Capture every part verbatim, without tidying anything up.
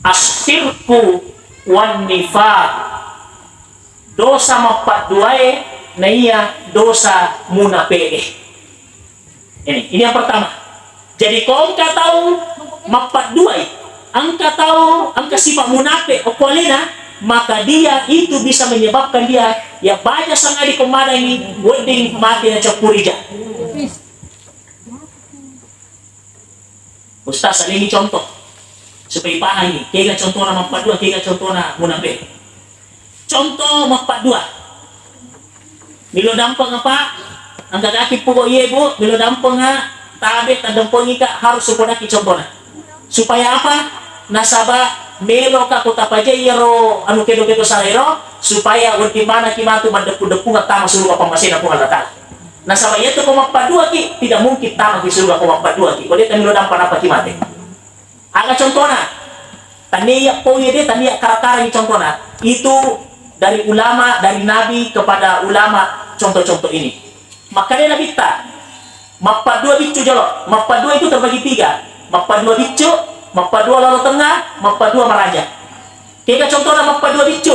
Asyirku wan nifaq, dosa mappadduae naiya dosa munape'e. Ini, ini yang pertama. Jadi ko engka tau mappadduai, engka tau engka sifat munape okko alena, maka dia itu bisa menyebabkan dia ya baja sangadi ko madangi wedding mate na cappurija. Ustaz, salingi contoh supaya ipahangi kega contohna mappaddua, kega contohna munape. Contoh mappaddua. Milo dampeng apa? Engka gaki poko iye, Bu, milo dampenga tabe taddampengika harus supodaki contohna. Supaya apa? Nasaba meloka ko tapajai iyaro anu kedo-kedo sarairo supaya wedding manaki matu maddeppu-deppungeng tama suruga pammasena Puang Allah Ta'ala. Nasaba iyatu ko mappaduaki, tidak mungkin tamaki suruga ko mappaduaki. Ko de' tamilo dampa nappaki mate. Aga contona? Tania iya pong ede, tania kara-kara ini contona. Itu dari ulama, dari nabi kepada ulama, contoh-contoh ini. Makkeda Nabitta, mappaddua biccu jolo. Mappaddua itu terbagi tiga. Mappaddua biccu, mappaddua lalo tengah, mappaddua maraja. Kega contona mappaddua biccu?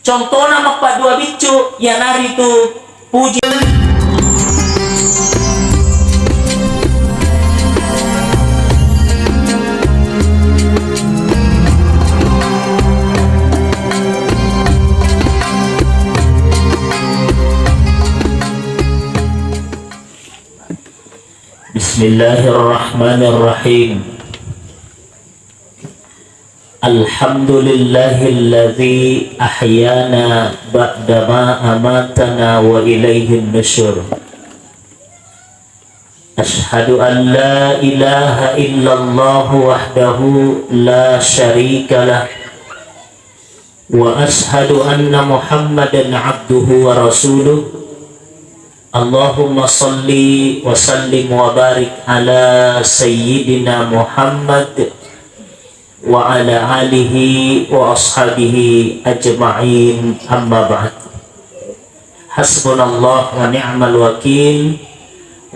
Contona mappaddua biccu iyanaritu puji. Bismillahirrahmanirrahim. Alhamdulillahilladzi ahyana ba'dama amatana wa ilaihin nusyur. Asyhadu an la ilaha illallah wahdahu la syarikalah. Wa asyhadu anna Muhammadan abduhu wa rasuluh. Allahumma salli wa sallim wa barik ala sayyidina Muhammad wa ala alihi wa ashabihi ajma'in, amma ba'd. Hasbunallah wa ni'mal wakil,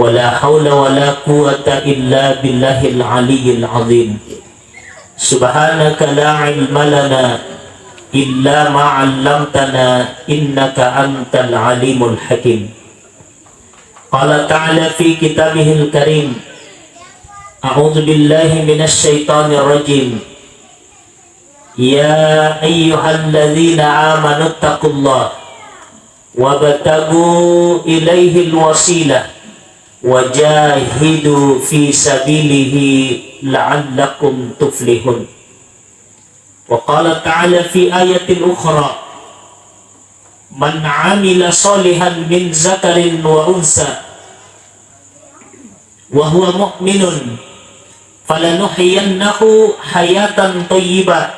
wa la haula wa la quwwata illa billahil aliyyil azim. Subhanaka la ilma lana illa ma 'allamtana innaka antal alimul hakim. Qala ta'ala fi kitabihil karim, a'udzu billahi minasy syaithanir rajim. Ya ayyuhalladzina amanu taqullaha wabtagu ilaihil wasilah wajahidu fi sabilihi la'allakum tuflihun. Wa qala ta'ala fi ayatin ukhra, man 'amila shalihan min dzakarin wa untsa wa huwa mu'minun falanuhyiyannahu hayatan thayyibah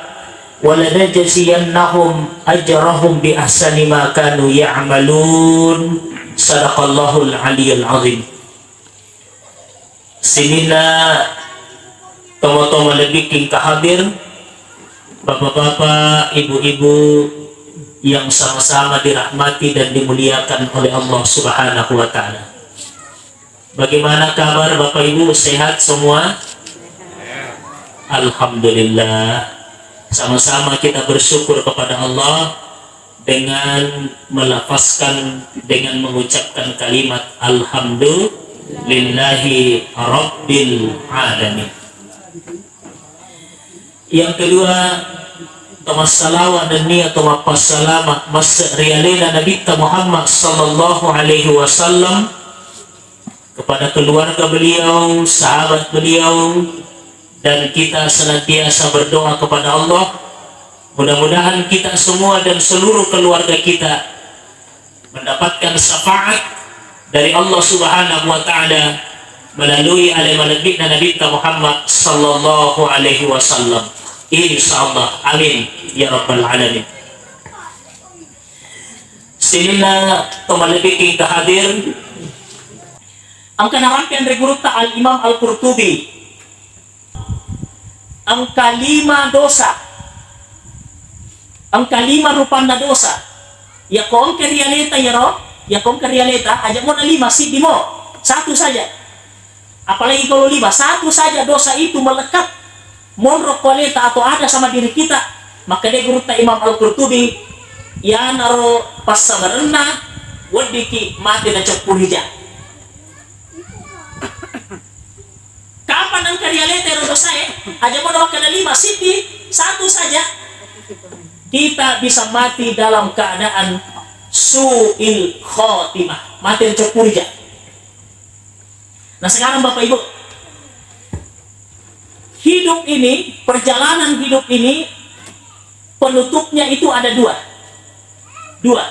wa lanajziyannahum ajrahum bi ahsani ma kanu ya'malun. Sadaqallahul aliyyul azim. Sininna tomatoa malebbiking kahadir, bapak-bapak, ibu-ibu yang sama-sama dirahmati dan dimuliakan oleh Allah Subhanahu wa Ta'ala. Bagaimana kabar Bapak Ibu? Sehat semua? Alhamdulillah. Sama-sama kita bersyukur kepada Allah dengan melafazkan, dengan mengucapkan kalimat alhamdulillahi rabbil alamin. Yang kedua, tomassalawat nennia tomappassalama masse ri alena Nabitta Muhammad sallallahu alaihi wasallam, kepada keluarga beliau, sahabat beliau, dan kita senantiasa berdoa kepada Allah, mudah-mudahan kita semua dan seluruh keluarga kita mendapatkan syafaat dari Allah Subhanahu wa Ta'ala melalui ale malebbi'na Nabitta Muhammad sallallahu alaihi wasallam. Insyaallah. Amin ya rabbal alamin. Sininna to malebbiking kahadir, engka narampe anre gurutta Al Imam Al Qurtubi. Engka lima dosa. Engka lima rupanna dosa. Yako engka rialeta iyaro, yako engka rialeta, aja mo na lima, siddi mo. Satu saja. Apalagi kalau lima, satu saja dosa itu melekat monro ko aleta atau ada sama diri kita. Makkeda gurutta Imam Al-Qurtubi, iyanaro passabarenna weddikki mate naceppu rija. Kapan engka ri aleta ero dosae? Aja mono makkeda lima, siddi, satu saja. Kita bisa mati dalam keadaan su'il khotimah, mate naceppu rija. Nah, sekarang Bapak Ibu, hidup ini, perjalanan hidup ini, penutupnya itu ada dua. Dua.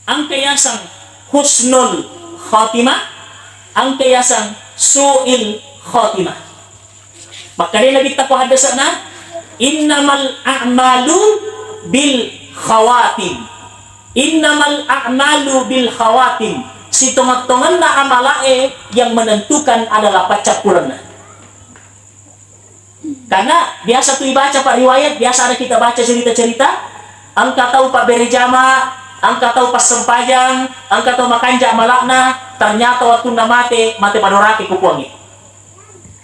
Engka yaseng husnul khotimah, engka yaseng su'il khotimah. Makkeda Nabitta ko haddese'na, "Innamal a'malu bil khawatim." Innamal a'malu bil khawatim. Sitongeng-tongenna amala'e yang menentukan adalah paccappurenna. Karena biasa tu ibaca, Pak, riwayat, biasa ada kita baca cerita-cerita, engka tau pabbere jama, engka tau passempajang, engka tau makanja amala'na, ternyata wattunna mate, mate madorake ku Puangnge.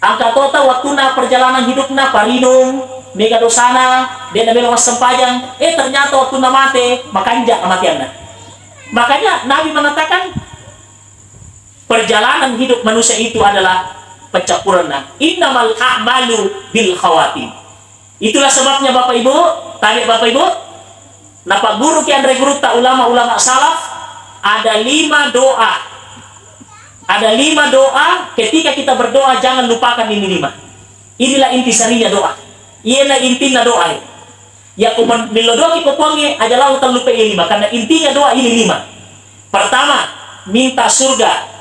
Engka to tau wattunna perjalanan hidupna, parinung, mega dosana, de' namelo massempajang, eh, ternyata wattunna mate, makanja kematianna. Makanya Nabi mengatakan, perjalanan hidup manusia itu adalah peccappurenna. Innamal a'malu bil khawatim. Itulah sebabnya Bapak Ibu, tabe' Bapak Ibu, napagguruki anre gurutta ulama-ulama salaf, ada lima doa. Ada lima doa, ketika kita berdoa jangan lupakan ini lima. Inilah intisarinya doa. Iyena intinna doa. Yako men-, millo doaki ko Puangnge, aja lao tallupai lima, karena intinya doa ini lima. Pertama, minta surga.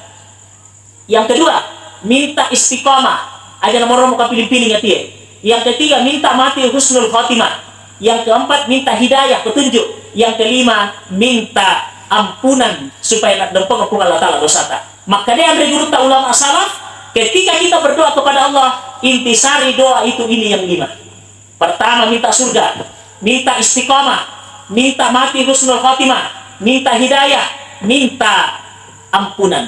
Yang kedua, minta istiqamah. Aja namorommo kapiling-piling atie. Yang ketiga, minta mati husnul khotimah. Yang keempat, minta hidayah, petunjuk. Yang kelima, minta ampunan supaya naddempeng Puang Allah Ta'ala dosata. Makkeda anre gurutta ulama salaf, ketika kita berdoa kepada Allah, intisari doa itu ini yang lima. Pertama, minta surga, minta istiqamah, minta mati husnul khotimah, minta hidayah, minta ampunan.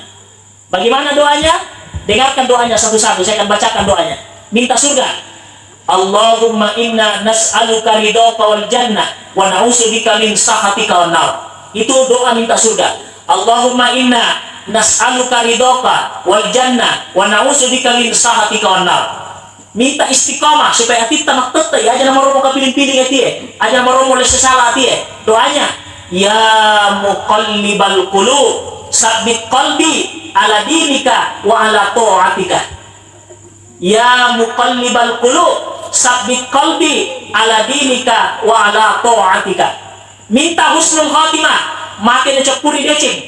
Bagaimana doanya? Dengarkan doanya satu-satu, saya akan bacakan doanya. Minta surga. Allahumma inna nas'aluka ridhaka wal jannah wa na'udzubika min sakhatika wan nar. Itu doa minta surga. Allahumma inna nas'aluka ridhaka wal jannah wa na'udzubika min sakhatika wan nar. Minta istiqamah supaya atitta mattette'i, aja namorommo kapiling-piling atie, aja namorommo lesse sala atie. Doanya, "Ya muqallibal qulub, sabbit qalbi ala dinika wa ala ta'atika." "Ya muqallibal qulub, sabbit qalbi ala dinika wa ala ta'atika." Minta husnul khatimah, mate naceppuri deceng.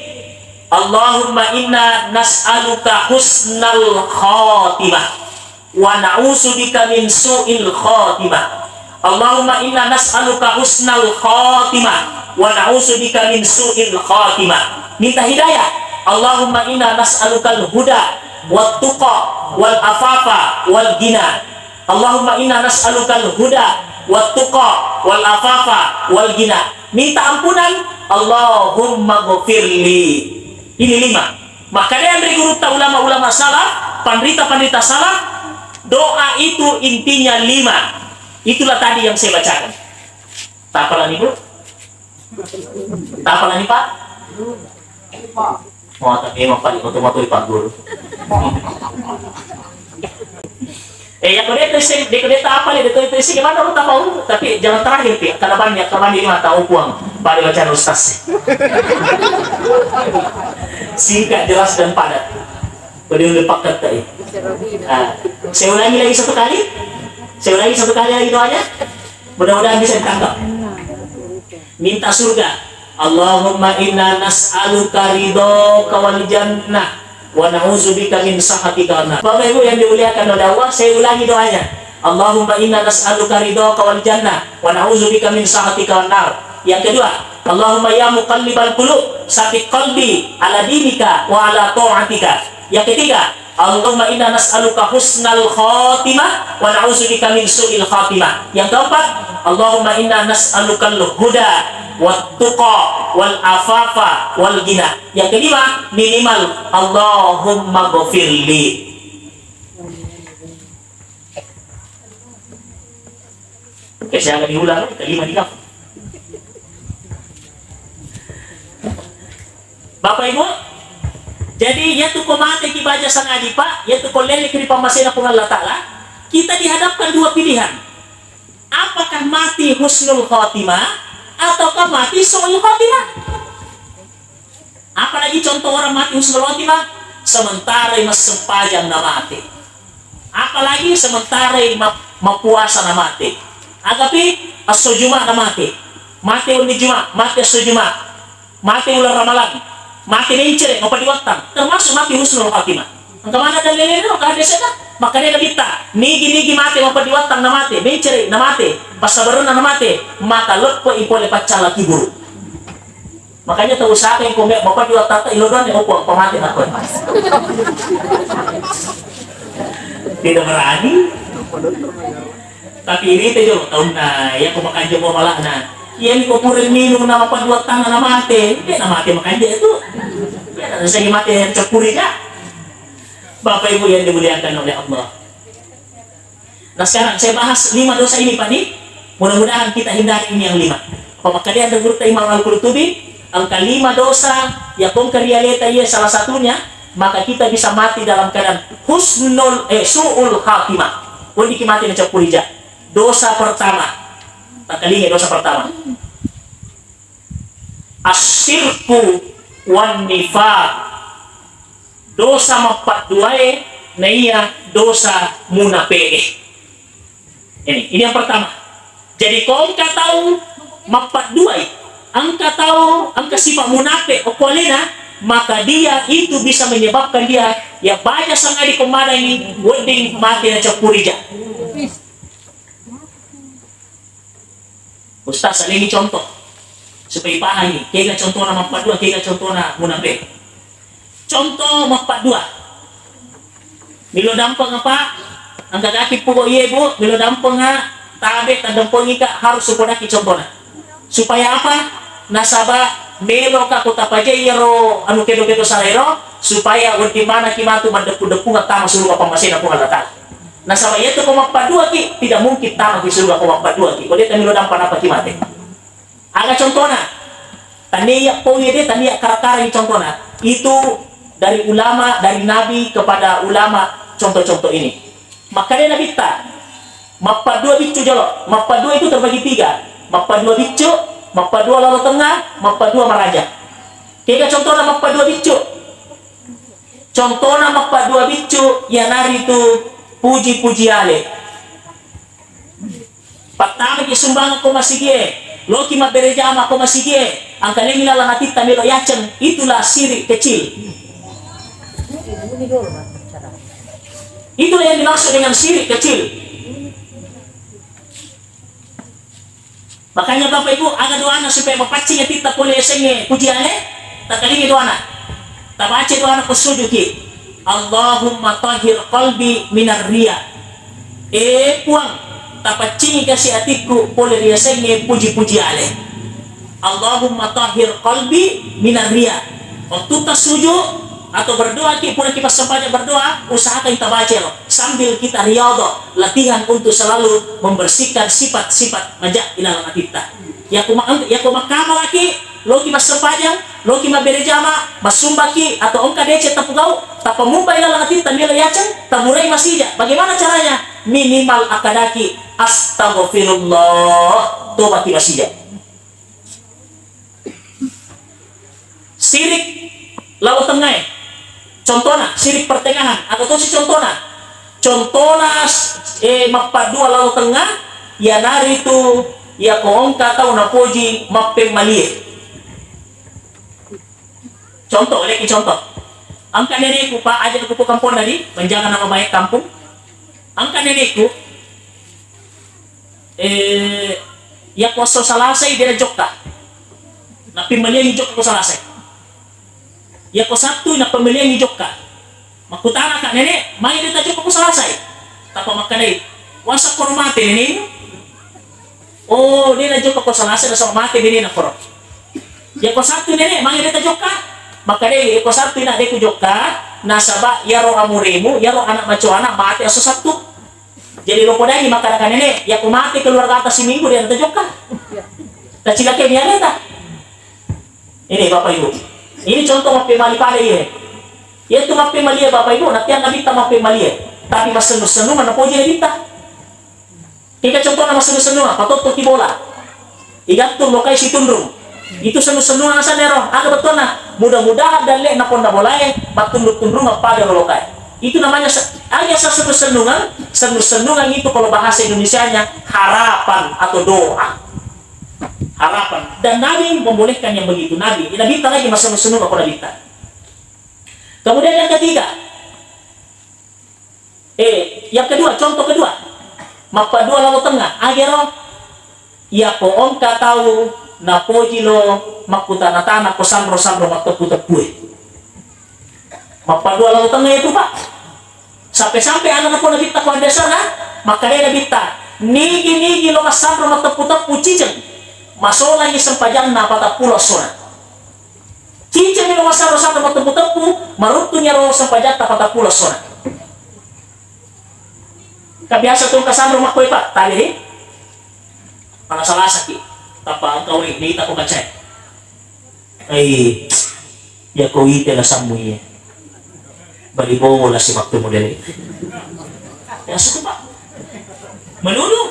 Allahumma inna nas'aluka husnal khatimah wa na'udzubika min su'il khatimah. Allahumma inna nas'aluka husnal khatimah wa na'udzubika min su'il khatimah. Minta hidayah. Allahumma inna nas'alukal huda wat tuqa wal afafa wal ghina. Allahumma inna nas'alukal huda wat tuqa wal afafa wal ghina. Minta ampunan, Allahumma ghfirli. Ini lima. Makkeda anre gurutta ulama-ulama salaf, panrita-panrita salaf, doa itu intinya lima. Itulah tadi yang saya bacakan. Tapalani, Bu? Tapalani, Pak? Mau tak memang paling betul-betul Pak Guru. Eh, ya, kalau dia testing, dia, dia tak apa, dia tulis testing, gimana lu tak mau? Tapi jangan terakhir, Pi. Karena banyak, karena banyak yang tak tahu, Puang. Pada bacaan Ustaz. Singkat, jelas, dan padat. Pada yang dipakai tadi. Ah, saya ulangi lagi satu kali. Saya ulangi satu kali lagi doanya. Mudah-mudahan bisa ditangkap. Minta surga. Allahumma inna nas'aluka ridhaka wal jannah wa na'udzubika min sakhatika wan nar. Bapak Ibu yang dimuliakan oleh Allah, saya ulangi doanya. Allahumma inna nas'aluka ridhaka wal jannah wa na'udzubika min sakhatika wan nar. Yang kedua, Allahumma ya muqallibal qulub, tsabbit qalbi ala dinika wa ala ta'atika. Yang ketiga, Allahumma inna nas'aluka husnal khatimah wa na'udzubika min su'il khatimah. Yang keempat, Allahumma inna nas'alukal huda wat tuqa wal afafa wal ghina. Yang kelima, minimal, Allahumma ghfirli. Kesiaga diulang, kelima di kamu. Bapak Ibu, jadi iyatu ko mate ki baja sangadi, Pak, iyatu ko lele ki ri pammasena Puang Allah Ta'ala, kita dihadapkan dua pilihan. Apakah mati husnul khotimah ataukah mati su'ul khotimah? Apalagi contoh orang mati husnul khotimah, sementara massempajang na mate. Apalagi sementara ma-, mappuasa na mate. Agapi esso Juma na mate. Mate wenni Juma, mate esso Juma. Mate uleng Ramalang, mate mencere, mapeddi wattang, termasuk mate husnul khatimah. Engka maneng dalilena, engka hadisena, makkedai Nabitta, nigi-nigi mate mapeddi wattang na mate, mencere na mate, passabarenna na mate, maka leppe'i pole paccala kuburu. Makanya tau usahakan ko me-, mapeddi wattang ta ilo doanne, oh, Puang, pamate na koe. Tidak berani. Tapi irita jolo taunna, iya ko makanja mua mala'na. Iya mi ko pura minung na mapeddi wattang na mate, de na mate makanja itu. Iya, na segi mate cappuri ja. Bapak Ibu yang dimuliakan oleh Allah. Nah, sekarang saya bahas lima dosa ini, Pak, nih. Mudah-mudahan kita hindari ini yang lima. Apa makanya ada guru Imam Al-Qurtubi, engka lima dosa, ya, kongka rialeta, iya, salah satunya, maka kita bisa mati dalam keadaan husnul, eh, su'ul khatimah. Weddikki mati nacappuri ja. Dosa pertama. Takkalinga dosa pertama. Asyirku wan nifaq. Dosa mappadduae, naiya dosa munape'e. Ini, ini yang pertama. Jadi, ko engka tau mappadduai, engka tau, engka sifat munape okko alena, maka dia itu bisa menyebabkan dia, ya, baja sangadi ko madangi, wedding mate nacappuri ja. Ustaz, salengi contoh supaya ipahami, kega contohna mappaddua, kega contohna munape. Contoh mappaddua. Milo dampeng apa? Engka gaki pugo iye, Bu, milo dampenga, tabe, taddampengika, harus supodaki contohna. Supaya apa? Nasaba meloka ko tapajai iyaro anu kedo-kedo salaero, supaya wedding manaki matu maddeppu-deppungeng tama suruga pammasena Puang Allah Ta'ala. Nasaba iyatu ko mappadduaki, tidak mungkin tamaki suruga ko mappadduaki. Ko de tamilo dampa napaki mate. Aga contona? Tania pong ede, tania kara-kara ini contona. Itu dari ulama, dari nabi kepada ulama contoh-contoh ini. Makkeda Nabitta, mappaddua biccu jolo. Mappaddua itu terbagi tiga. Mappaddua biccu, mappaddua lalo tengnga, mappaddua maraja. Kega contona mappaddua biccu? Contona mappaddua biccu iyanaritu puji-puji ale. Pattamaki sumbangeng ko masigie, loki mabbere jama ko masigie, angkalengi laleng atitta melo yaceng, itulah syirik kecil. Itulah yang dimaksud dengan syirik kecil. Makanya Bapak Ibu, aga doana supaya mapaccing atitta pole yasengnge puji ale? Takkalingi doana. Tabaca doana ko sujuki. Allahumma tahhir qalbi minar riya. Eh Puang, tapaccingi kasi atikku pole riasengnge puji-puji ale. Allahumma tahhir qalbi minar riya. Wattutta suju atau berdoa ki, puraki passempajang berdoa, usahakan tabaca ro sambil kita riyadhah, latihan untuk selalu membersihkan sifat-sifat maja ilalang atitta. Yako ma-, yako makkamalaki, loki massempajang, loki mabbere jama, massumbaki, atau engka deceng tapugau, tapamumbai laleng atitta melo yaceng, taburai masija. Bagaimana caranya? Minimal akkadaki, "Astaghfirullah," tobaki masija. Sirik lalo tengngae. Contona, sirik pertengahan. Aga tosi contona? Contona, eh, mappaddua lalo tengnga, iyanaritu, yako engka tau napoji mappemmalie. Contoh, leki contoh. Engka neneku, Pak, aja ku kamponna di, menjaga nama baik kampung. Engka neneku, Eh, yako esso Salasai de najokka. Nappemmaliangi jokka ko Salasai. Yako Sattui nappemmaliangi jokka. Makkutanaka, "Nenek, magi de tajokka ko Salasai?" Tappa makkedai, "Wasakko ro mate nenekmu?" "Oh, de najokka ko Salasai, nasaba mate benena koro." "Yako Sattui, Nenek, magi de tajokka?" Makkedai, "Yako Sattui, Nak, de kujokka, nasaba yaro amuremu, yaro anak macoana mate esso Sattu." Jadi lo podai makkada ka nenek, ya ko mate keluargata siminggu de' natajokka. Tacilakai ni aleta. Ini Bapak Ibu. Ini contoh mappemali pada iya. Iya tu mappemali iya Bapak Ibu, natiang nabitta mappemali iya. Tapi massennu-sennungan napoji nabitta. Kega contohna massennu-sennungan, patottoki bola. Igattung lokai situnrung. Itu sennu-sennungan asenna ero. Aga bettuanna? Mudah-mudahan dalle'na ponna bolae mattunru-tunrungeng pada ro lokae. Itu namanya se-, aga sennu-sennungan, sennu-sennungan itu kalau bahasa Indonesianya harapan atau doa. Harapan. Dan Nabi membolehkan yang begitu. Nabi, Nabitta lagi massennu-sennungan ko Nabitta. Kemudian yang ketiga, Eh, yang kedua, contoh kedua. Mappaddua lalo tengnga. Agero? Iyako engka tau napoji lo makkutana-tana ko sanro-sanro matteppu-teppue. Mappaddua lalo tengnga itu, Pak. Sampai-sampai ana napo nabitta ko andesana, makkadai nabitta, nigi-nigi lo massanro matteppu-teppu ciceng, masolangi sempajanna patappulo essona. Cicengmi lo massaro-saro matteppu-teppu, maruttungi ro sempajatta patappulo essona. Ka biasa tu engka sanro makkoi, Pak, tadi di? Malasa-lasaki. Tappa engka wei, nita ko kacai. Ai, ya ko ite la sammu iye. Bali bola si waktu model itu. Ya sudah, Pak. Melulu.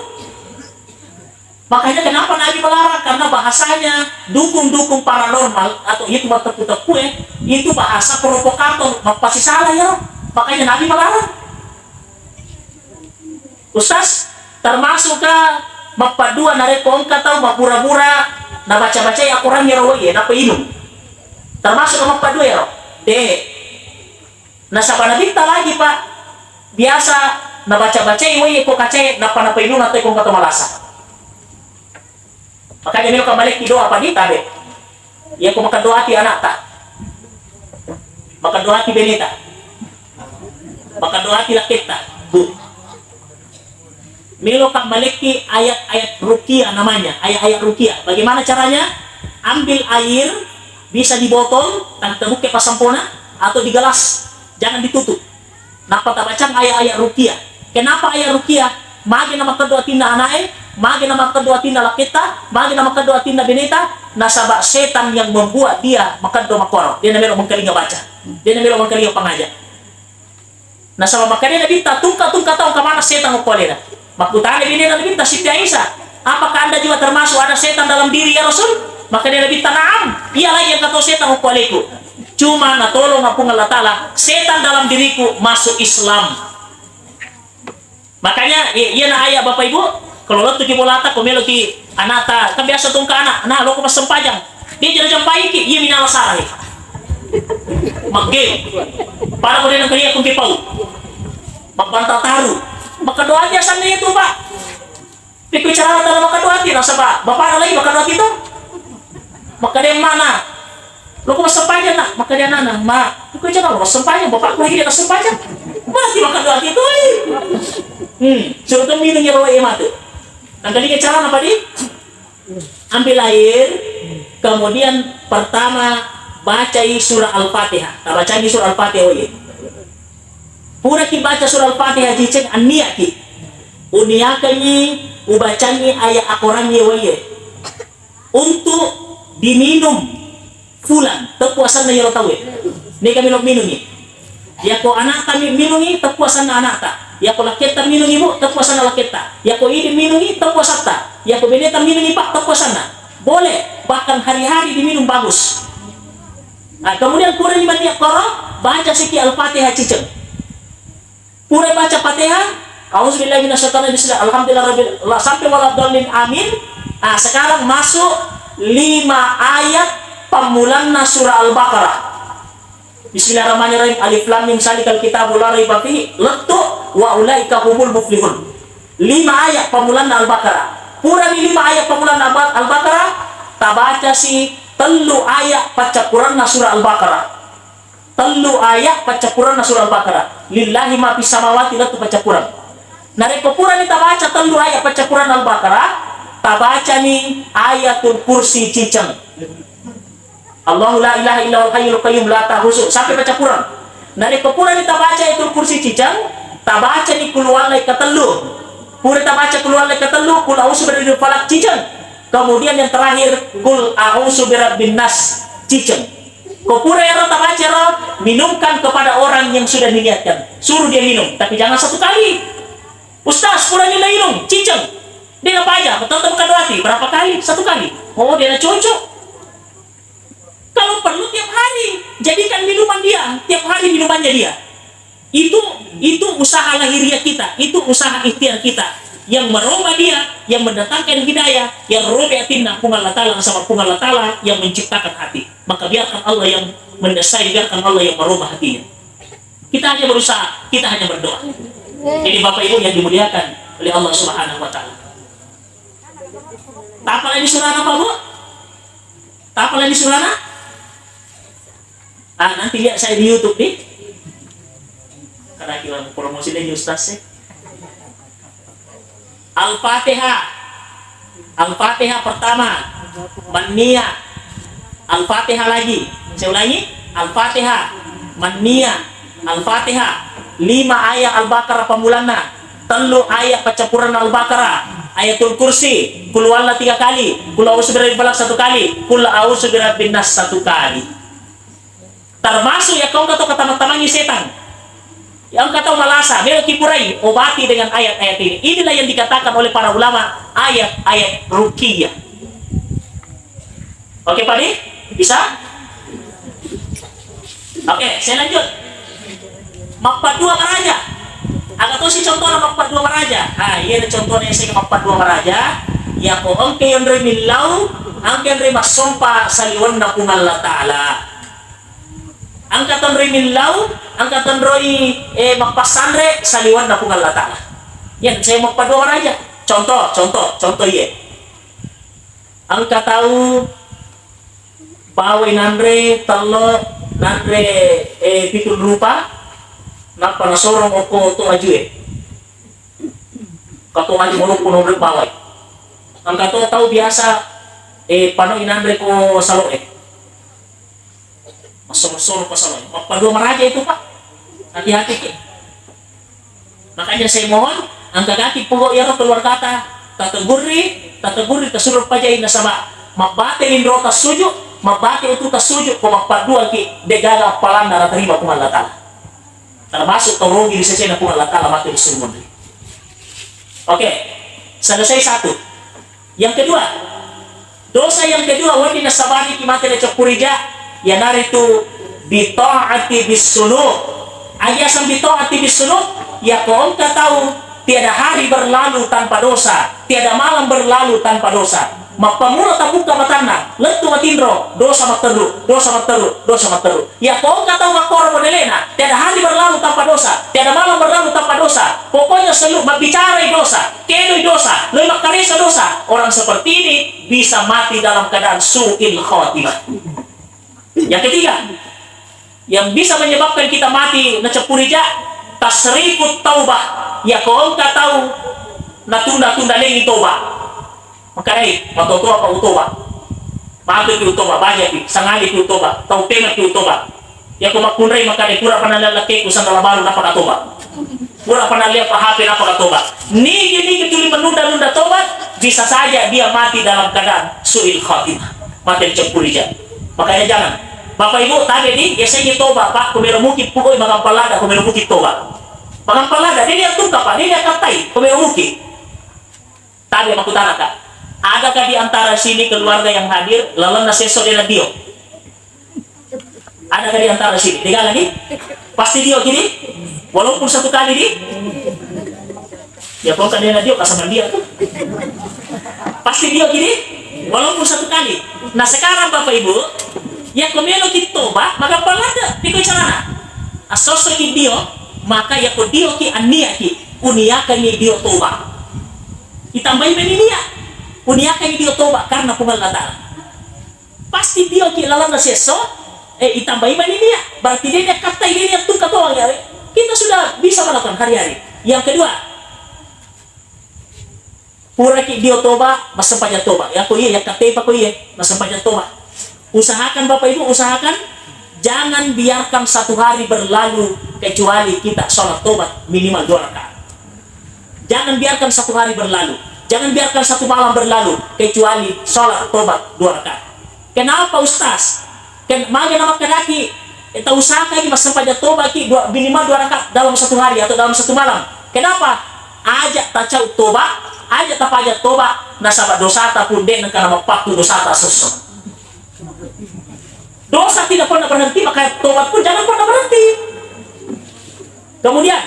Makanya kenapa Nabi melarang? Karena bahasanya dukun-dukun paranormal atau itu matteppu-teppue, itu bahasa provokator, mappasisala ya. Makanya Nabi melarang. Ustaz, termasuk ke mappaddua narekko engka tau mabbura-bura nabaca-bacai akorangnge ro wai e, nappa inung. Termasuk ke mappaddua ya ro? De. Nasaba nabitta lagi, Pak, biasa nabaca-bacai wai ko kacae nappa napainung atau ko engka to malasa. Makanya melo ka malekki doa padi tabe. Iya ko maka doa ti anakta. Maka doa ti beneta. Maka doa ti laketta. Bu. Melo ka malekki ayat-ayat ruqyah namanya, ayat-ayat ruqyah. Bagaimana caranya? Ambil air, bisa di botol, tapi tabukke pasampona, atau di gelas, jangan ditutup. Nappa tabacang ayat-ayat ruqyah. Kenapa ayat ruqyah? Magi na makeddo atinna anae, magi na makeddo atinna laketta, magi na makeddo atinna beneta, nasaba setan yang membuat dia makeddo makkoro. Dia na melo mengkalinga baca. Dia na melo mengkalinga pangaja. Nasaba makkeda Nabitta, tungka-tungka tau engka maneng setang okko alena. Makkutana binena Nabitta, Siti Aisyah, apakah anda juga termasuk ada setan dalam diri ya Rasul? Makkeda Nabitta, naam, iya lagi engka to setang okko aleku. Cuma natolong Puang Allah Ta'ala, setan dalam diriku masuk Islam. Makanya, i-, iyana ayat Bapak Ibu, kalau lettuki bolata, ko meloki anakta, kan biasa tongka anak, nah, loko massempajang. Dia jadi jampaiki, iya minala sarai. Magge. Pada ko dia nengkani aku pau. Mabbanta taru. Maka doa biasanya itu, Pak. Pikku cara tana maka doa ti, nasaba bapakna lagi maka doa ti to. Maka dia mana? Lo ko massempajang, Nak? Makkeda ana'na, "Ma, ko jaga lo massempajang, bapakku lagi dia massempajang." Berarti maka doa gitu, eh. Hmm, suruh tu minum ya bawa matu. Tangkali ke cara apa di? Ambil air, kemudian pertama bacai surah Al-Fatihah. Tak bacai surah Al-Fatihah, oh iya. Pura ki baca surah Al-Fatihah, ciceng, anniaki. Uniakangi, ubacangi ayat akorangi, oh iya. Untuk diminum fulan, teppu asenna iyaro tauwe. Nega melo minungi. Yako anakta mi-, minungi, teppu asenna anakta. Yako lakketta minungi, Bu, teppu asenna lakketta. Yako idi minungi, teppu asetta. Yako beneta minungi, Pak, teppu asenna. Boleh, bahkan hari-hari diminum bagus. Nah, kemudian purani mani koro, baca siki Al-Fatihah ciceng. Pura baca Fatihah, auzubillahi minasyaitonir rajim, bismillah, alhamdulillah rabbil, la, sampai waladdallin, amin. Nah, sekarang masuk lima ayat pammulanna surah Al-Baqarah. Bismillahirrahmanirrahim. Alif lam mim, zalikal kitabu la raiba fihi, lettu, wa ulaika humul muflihun. Lima ayat pammulanna Al-Baqarah. Purani lima ayat pammulanna Al-Ba-, Al-Baqarah, tabaca si tellu ayat paccappuranna surah Al-Baqarah. Tellu ayat paccappuranna surah Al-Baqarah. Lillahi ma fis samawati, lettu paccappurang. Narekko purani tabaca tellu ayat paccappuranna Al-Baqarah, tabacani Ayatul Kursi ciceng. Allahu la ilaha illa huwal hayyul qayyum la ta'khuzuhu, sampai paccappurang. Narekko purani tabaca Ayatul Kursi ciceng, tabacani Qul huwallahu katellu. Pura tabaca kul huwallah ketellu, kul a'udzu birabbil falaq, ciceng. Kemudian yang terakhir, kul a'udzu birabbin nas, ciceng. Ko pura ero tabaca ero, minumkan kepada orang yang sudah diniatkan. Suruh dia minum, tapi jangan satu kali. Ustaz, pura ni nainung, ciceng. Dia apa aja, betul-betul bukan doati. Berapa kali? Satu kali. Oh, dia nak cocok. Kalau perlu tiap hari, jadikan minuman dia, tiap hari minumannya dia. Itu itu usaha lahiriah kita, itu usaha ikhtiar kita. Yang merubah dia, yang mendatangkan hidayah, yang robe atinna Puang Allah Ta'ala, sama Puang Allah Ta'ala yang menciptakan hati. Maka biarkan Allah yang mendesain, biarkan Allah yang merubah hatinya. Kita hanya berusaha, kita hanya berdoa. Jadi Bapak Ibu yang dimuliakan oleh Allah Subhanahu wa Ta'ala. Tapalai di surana, Pak Bu? Tapalai di surana? Ah, nanti lihat saya di YouTube, di. Karena kita promosi dari Ustaz, sih. Al-Fatihah. Al-Fatihah pertama, mannia. Al-Fatihah lagi. Saya ulangi, Al-Fatihah, mannia. Al-Fatihah, lima ayat Al-Baqarah pemulana, tellu ayat percampuran Al-Baqarah, Ayatul Kursi, Qul huwallah tiga kali, Qul a'udzu birabbil falaq satu kali, Qul a'udzu birabbin nas satu kali. Termasuk ya kau kata kata tamangi setan. Yang kata malasa, melo kipurai, obati dengan ayat-ayat ini. Inilah yang dikatakan oleh para ulama ayat-ayat ruqyah. Oke, Pak Di? Bisa? Oke, saya lanjut. Mappaddua maraja. Aga tosi contohna mappaddua maraja? Ah, iya, contohna saya mappaddua maraja. Ya ko engke yonroi millau, engke yonroi massompa saliwenna Puang Allah Ta'ala. Engka tonroi millau, engka tonroi, eh, mappassanre saliwenna Puang Allah Ta'ala. Iya, saya mappaddua maraja. Contoh, contoh, contoh, iya. Engka tau bawai nanre tello, nanre, eh, pitu rupa, nappa nasorong okko to ajue. Kato maju monoppo nonre bawai. Engka to tau biasa, eh, panoi nanre ko saloe. Massoro-soro ko saloe. Mappadua maraja itu, Pak. Hati-hati ki. Makanya saya mohon, engka gaki pogau iyaro keluargata, tategurri, tategurri, tasuro pajai nasaba mabbate linro tassuju, mabbate utu tassuju, ko mappadua ki, degaga appalanna naterima Puang Allah Ta'ala. Termasuk tau rugi ri sesena Puang Allah Ta'ala mate ri surga. Oke, selesai satu. Yang kedua, dosa yang kedua, wedding nasabariki mate ri cappurija, iyanaritu bita'ati bisunu. Aja sang bita'ati bisunu, ya ko engka tau tiada hari berlalu tanpa dosa, tiada malam berlalu tanpa dosa. Mappamula tabukka matanna, lettu matinro, dosa matteru, dosa matteru, dosa matteru. Iya ko engka tau makkoro modelena, tiada hari berlalu tanpa dosa, tiada malam berlalu tanpa dosa. Pokoknya selalu mabbicarai dosa, kedoi dosa, loi makkaresa dosa. Orang seperti ini bisa mati dalam keadaan su'il khatimah. Yang ketiga, yang bisa menyebabkan kita mati nacappurija, tasrifut taubah. Iya ko engka tau natunda-tunda lengi toba. Makkedai, matotoa pa utoba. Matu ki utoba, baja ki, sangadi ki utoba, tau pema ki utoba. Iya ko makkunrai makkeda pura pa nalellekkeku sandala baru nappa katoba. Pura pa nalliappa H P nappa katoba. Nigi-nigi tuli menunda-nunda tobat, bisa saja dia mati dalam keadaan su'il khatimah. Mati ri cappurija. Makanya jangan. Bapak Ibu, tabe di, biasanya toba, Pak, kumero muki pukoi magampang lada, kumero muki toba. Magampang lada, dia lihat tungka, Pak, dia lihat katai, kumero muki. Tabe makkutanaka, adakah di antara sini keluarga yang hadir lalenna sesso de nadio? Adakah di antara sini? Degaga ni? Pasti dio ki di? Walaupun satu kali di? Ya, pokoknya de nadio, kasaman dia tuh. Pasti dio ki di? Walaupun satu kali. Nah, sekarang Bapak Ibu, ya ko melo ki toba, magampang lada, piko carana. Assosso ki dio, maka ya ko dio ki annia ki, uniakan ni dio toba. Itambai meni nia. Uniakangi dio toba karena Puang Allah Ta'ala. Pasti dio ki lalenna sesso, eh, itambai mani nia. Berarti dia dia katai, dia dia tungka toang ya. Kita sudah bisa melakukan hari-hari. Yang kedua, puraki dio toba, massempajang toba. Ya ko iya, ya katai pa ko iya, massempajang toba. Usahakan Bapak Ibu, usahakan jangan biarkan satu hari berlalu kecuali kita sholat tobat minimal dua rakaat. Jangan biarkan satu hari berlalu. Jangan biarkan satu malam berlalu kecuali sholat tobat dua rakaat. Kenapa, Ustaz? Ken-, magi namakkedaki, eh, tausahakangngi massempajang tobaki dua, minimal dua rakaat dalam satu hari atau dalam satu malam. Kenapa? Aja tacau toba, aja tapaja toba, nasaba dosata pun de' nengka namappattu dosata sesso. Dosa tidak pernah berhenti, maka tobat pun jangan pernah berhenti. Kemudian,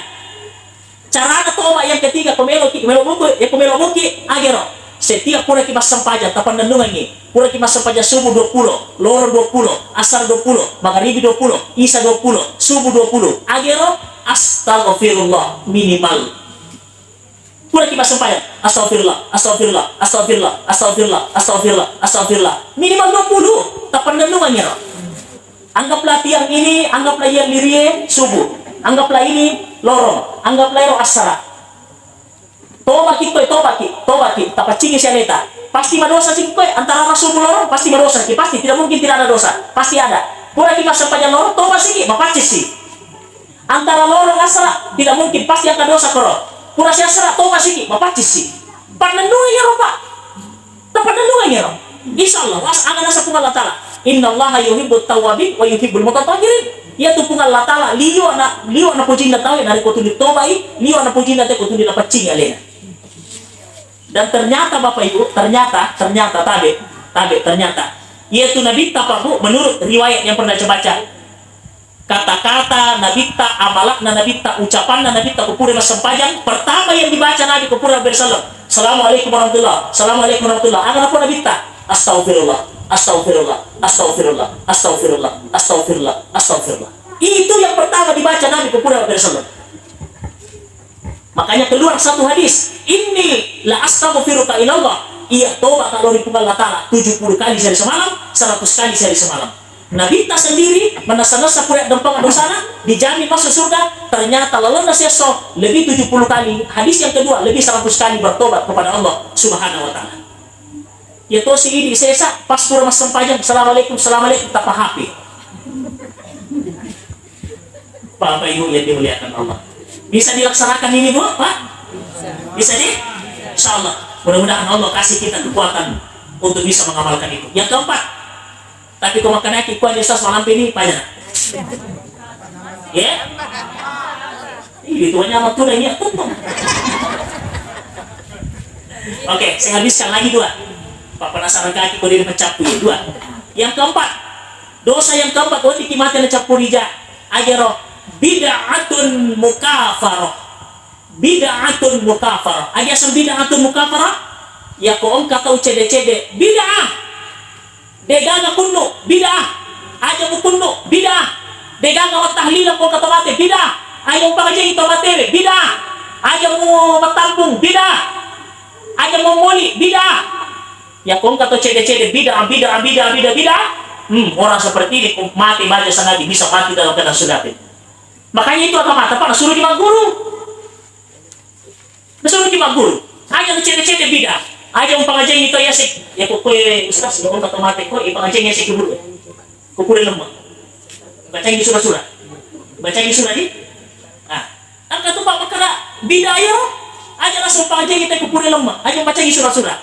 carana toba yang ketiga, ko meloki, melo muku, ya ko melo muki, agero. Setiap puraki massempajang, tapannennungengngi. Puraki massempajang subuh dua puluh, loro dua puluh, asar dua puluh, magaribi dua puluh, isa dua puluh, subuh dua puluh, agero, astagfirullah minimal. Puraki massempajang, astagfirullah, astagfirullah, astagfirullah, astagfirullah, astagfirullah, astagfirullah. Minimal dua puluh, tapannennungengngi ro. Anggaplah tiang ini, anggaplah yang dirie subuh, anggaplah ini lorong, anggaplah ero assara. Toba ki koe, toba ki, toba ki, tapaccingi si aleta. Pasti madosa si koe, antara subuh lorong, pasti madosa ki, pasti, tidak mungkin tidak ada dosa, pasti ada. Puraki massempajang lorong, toba siki, mapaccing si. Antara lorong assara, tidak mungkin, pasti engka dosa koro. Pura si assara, toba siki, mapaccing si. Pannennungengngi ro, Pak. Tapannennungengngi ro. Insya Allah, was-, aga naseng Puang Allah Ta'ala, "Innallaha yuhibbut tawwabin wa yuhibbul mutatahhirin." Iyatu Puang Allah Ta'ala, liwa na, liwa na pojinna tauwe narekko tuli tobai, liwa na pojinna tauwe ko tuli napaccingi alena. Dan ternyata, Bapak Ibu, ternyata, ternyata, tabe, tabe, ternyata. Iyatu Nabitta, Pak Bu, menurut riwayat yang pernah saya baca, kata-kata Nabitta, amalakna Nabitta, ucapanna Nabitta, ko pura massempajang, pertama yang dibaca Nabi ko pura berselleng, "Assalamualaikum warahmatullah, assalamualaikum warahmatullah." Aga napau Nabitta? "Astaghfirullah, astaghfirullah, astaghfirullah, astaghfirullah, astaghfirullah, astaghfirullah." Itu yang pertama dibaca Nabi ko pura berselleng. Makanya keluar satu hadis, "Inni la astaghfiruka ilallah." Iya, toba kalau ri Puang Allah Ta'ala tujuh puluh kali sehari semalam, seratus kali sehari semalam. Nabitta sendiri menessa-nessa pura dempang dosana, dijamin masuk surga, ternyata lalenna siesso lebih tujuh puluh kali. Hadis yang kedua, lebih seratus kali bertobat kepada Allah Subhanahu wa Ta'ala. Ya tosi idi sesa, pas pura massempajang, "Assalamualaikum, assalamualaikum," tapa H P. Bapak Ibu yang dimuliakan Allah. Bisa dilaksanakan ini, Bu, Pak? Bisa di? Insya Allah. Mudah-mudahan Allah kasih kita kekuatan untuk bisa mengamalkan itu. Yang keempat, tapi ko makkanaki kuat di Ustaz malam ini, banyak. Ya? Ih, itu banyak waktu dah, iya. Oke, saya habiskan lagi dua. Pak penasaran kaki, kok dia pecah, ya, dua. Yang keempat, dosa yang keempat, oh, diki mate na cappurija. Agero, bid'atun mukafarah. Bid'atun mukafarah. Agi aseng bid'atun mukafarah? Ya, ko engka tau cede-cede, bid'ah. Degaga kunnu, bid'ah. Aja mukunnu, bid'ah. Degaga mattahlila ko engka tau mate, bid'ah. Aja mupangajengi tau matewe, bid'ah. Aja mu mattampung, bid'ah. Aja mu moli, bid'ah. Ya, ko engka to cede-cede, bid'ah, bid'ah, bid'ah, bid'ah, bid'ah. Hmm, orang seperti ini, ko mate baja sanadi, bisa mati dalam keadaan sudah. Makanya itu agamata, Pak, nasuruh di magguru. Nasuruh ki magguru. Aja cede-cede bid'ah. Aja umpajaji to yasek. Ya ko koe ustaz, lo ko to mate ko, ipajaji yasek kubur. Kubur lemma. Bacangi sura-sura. Bacangi sura di. Ah. Engka tu, Pak, makkeda bid'ah iyaro. Aja langsung pajaji te kubur lemma. Aja bacangi sura-sura.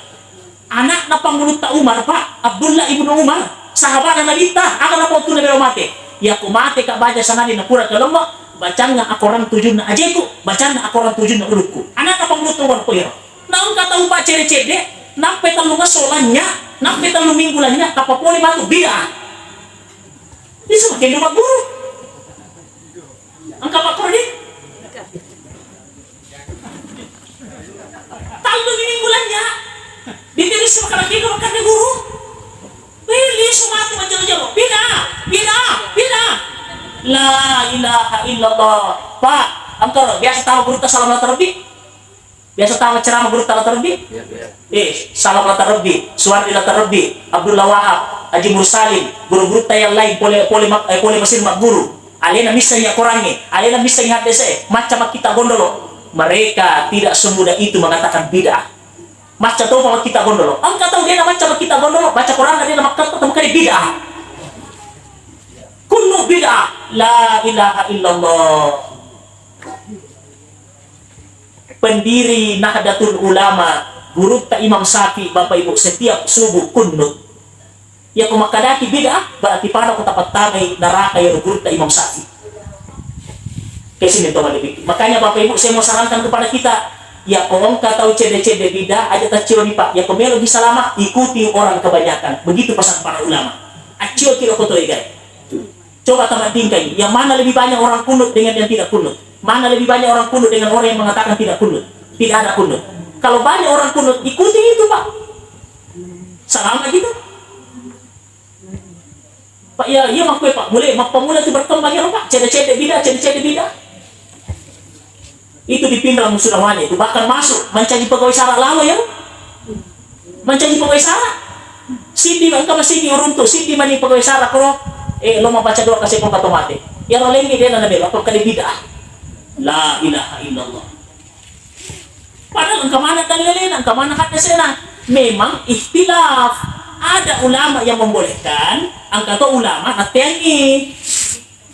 Anakna Pangulutta Umar, Pak, Abdullah ibnu Umar, sahabana Nabitta, aga napau tuna melo mate? Yako mate ka baja sanadi napura kelemme, bacanna akorang tujunna ajeku, bacanna akorang tujunna ulukku. Anakna Pangulutta Umar ko iyaro. Naengka tau, Pak, cede-cede, nampe tellungesso lanya, nampe tellu minggu lanya, tappa pole matu bid'ah. Isu makendu magguru. Engka pakkoro di? Tallu ni minggu lanya. Ditiris makkeda kega makkeda guru. Wih, lisu matu majjalo-jalo. Bid'ah, bid'ah, bid'ah. La ilaha illallah. Pak, engka ro, biasa tama gurutta salam la tarbi. Biasa tama ceramah gurutta la tarbi. Iya, iya. Eh, Salam la tarbi, Suwardi la tarbi, Abdullah Wahab, Haji Mursalin, guru-gurutta yang lain pole, pole mak-, eh, pole Mesir magguru. Alena missengi akorangnge, alena missengi haddese, macca makkita gondolo. Mereka tidak semudah itu mengatakan bid'ah. Macca topa makkita gondolo. Engka tau dena macca makkita gondolo, baca Quran dena makkata, makkeda bid'ah. Kullu bid'ah, la ilaha illallah. Pendiri Nahdlatul Ulama, gurutta Imam Syafi'i, Bapak Ibu, setiap subuh kunut. Yako makkadaki bid'ah, berarti pada ko tapattamai neraka yaro gurutta Imam Syafi'i. Kesini to mali pikir. Makanya Bapak Ibu, saya mau sarankan kepada kita, yako engka tau cedde-cedde bid'ah, aja taccioni, Pak. Yako melo di salama, ikuti orang kebanyakan. Begitu pesan para ulama. Accio kilo koto egai. Coba tamadingkai, yang mana lebih banyak orang kunut dengan yang tidak kunut? Mana lebih banyak orang kunut dengan orang yang mengatakan tidak kunut? Tidak ada kunut. Kalau banyak orang kunut, ikuti itu, Pak. Salama gitu. Pak, ya, iya, makkue, Pak. Mulai, mappamula itu berkembang ya, Pak. Cedde-cedde bid'ah, cedde-cedde bid'ah. Itu di Pinrang sudah banyak itu. Bahkan masuk, mancaji pegawai sara lalo ya. Mancaji pegawai sara. Siddi, engka masigi uruntu, siddi mani pegawai sara kro, eh, lo mabaca doa kasih kau kata mate. Ya, lo lengi dia nana bela, kau kali bid'ah. La ilaha illallah. Padahal engka mana dalilena, engka mana hadisena. Memang ikhtilaf. Ada ulama yang membolehkan, engka to ulama nateangi.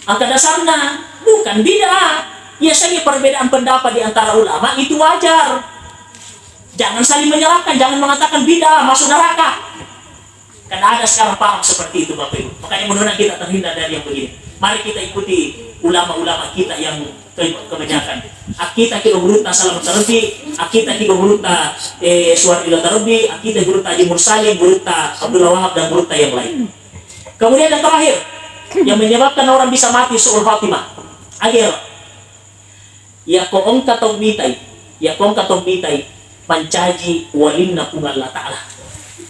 Angka dasarna, bukan bid'ah. Yasengnge perbedaan pendapat di antara ulama itu wajar. Jangan saling menyalahkan, jangan mengatakan bid'ah, masuk neraka. Karena ada sekarang paham seperti itu, Bapak Ibu. Makanya mudah-mudahan kita terhindar dari yang begini. Mari kita ikuti ulama-ulama kita yang ke-, kebanyakan. Akita kilo gurutta Salam Tarbi, akita kilo gurutta, eh, Suwandi Tarbi, akita gurutta Haji Mursalin, gurutta Abdullah Wahab, dan gurutta yang lain. Kemudian yang terakhir, yang menyebabkan orang bisa mati su'ul khatimah. Akhir. Yako engka tau mitai, yako engka tau mitai mancaji walinna Puang Allah Ta'ala.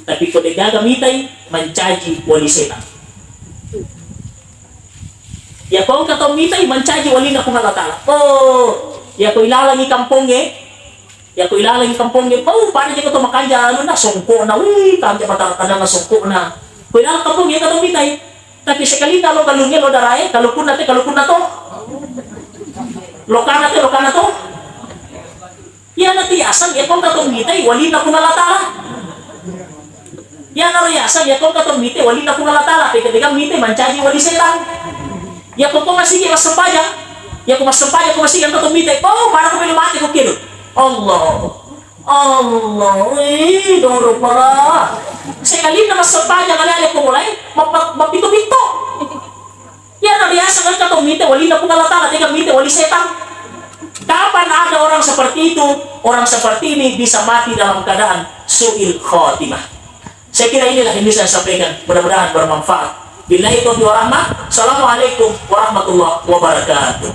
Tapi ko degaga mitai, mancaji wali setan. Yako engka tau mitai, mancaji walinna Puang Allah Ta'ala. Oh, yako ilalangi kampongnge, Yako ilalang kampongnge, pau, pada jeko to makanja anunna, songkokna, wih, kanja mata tanana songkokna. Ko ilalang kampongnge, engka to mitai. Tapi sekalina lo galungnge, lo darae, kalukunna te, kalukunna to. Lokana te, lokana to. Iyana tu yaseng, yako engka to mitai, walinna Puang Allah Ta'ala. Iyanaro yaseng, yako engka to mitai walinna Puang Allah Ta'ala, tega-tega mitai mancaji wali setan. Yako ko masigi massempajang, yako massempajang ko masigi engka to mitai, oh, pada ko melo mate ko kedo. Allah, Allah, eh, doro pala. Sekalinna massempajang ale-ale ko mulai, mappa-, mappito-pito. Iyana riaseng engka to mitai walinna Puang Allah Ta'ala, tega mitai wali setan. Kapan ada orang seperti itu? Orang seperti ini bisa mati dalam keadaan su'il khatimah. Saya kira inilah yang bisa saya sampaikan. Mudah-mudahan bermanfaat. Billahi taufiq wal hidayah. Assalamualaikum warahmatullahi wabarakatuh.